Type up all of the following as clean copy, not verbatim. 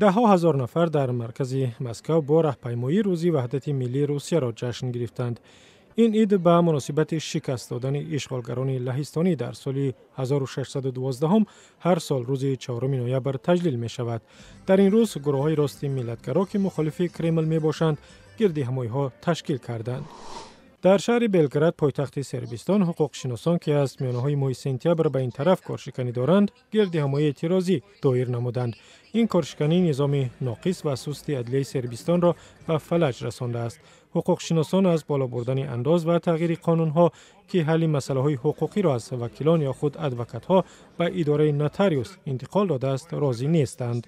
Даҳҳо ҳазор нафар дар маркази Москав бо раҳпаймоӣ Рӯзи ваҳдати миллии Русияро ҷашн гирифтанд. Ин ид ба муносибати шикаст додани ишғолгарони лаҳистонӣ дар соли 1612 ҳар сол рӯзи 4 ноябр таҷлил мешавад. Дар ин рӯз гурӯҳҳои рости миллатгаро, ки мухолифи Кремл мебошанд, гирдиҳамоиҳо ташкил карданд. Дар шаҳри Белград, пойтахти Сербистон, ҳуқуқшиносон, ки аз миёнаҳои моҳи сентябр ба ин тараф коршиканӣ доранд, гирдиҳамоии эътирозӣ доир намуданд. Ин коршиканӣ низоми ноқис ва сусти адлияи Сербистонро ба фалаҷ расондааст. Ҳуқуқшиносон аз боло бурдани андоз ва тағйири қонунҳо, ки ҳалли масъалаҳои ҳуқуқиро аз вакилон ё худ адвокатҳо ба идораи нотариус интиқол додааст, розӣ нестанд.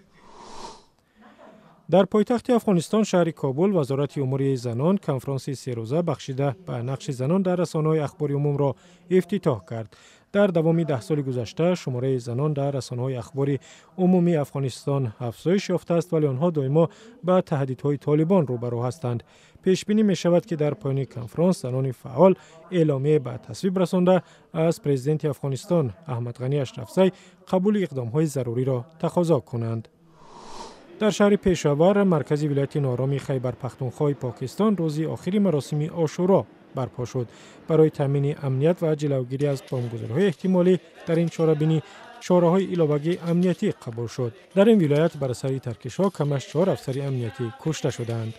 Дар пойтахти Афғонистон, шаҳри Кобул, Вазорати умури занон конфронси серӯза, бахшида ба нақши занон дар расонаҳои ахбори умумро ифтитоҳ кард. Дар давоми 10 соли гузашта шумораи занон дар расонаҳои ахбори умумии Афғонистон афзоиш ёфтааст, вале онҳо доимо ба таҳдидҳои Толибон рӯбарӯ ҳастанд. Пешбинӣ мешавад, ки дар поёни конфронс занони фаъол эъломия ба тасвиб расонда, аз президенти Афғонистон Аҳмадғанӣ Ашрафзай қабули иқдомҳои заруриро тақозо кунанд. Дар шаҳри Пешавар, маркази вилояти ноороми Хайбар Пахтунхои Покистон, рӯзи охири маросими Ошӯро барпо шуд. Барои таъмини амният ва ҷилавгирӣ аз бомбгузориҳои эҳтимолӣ дар ин чорабинӣ чораҳои иловагии амниятӣ қабул шуд. Дар ин вилоят бар асари таркишҳо камаш чор афсари амниятӣ кушта шудаанд.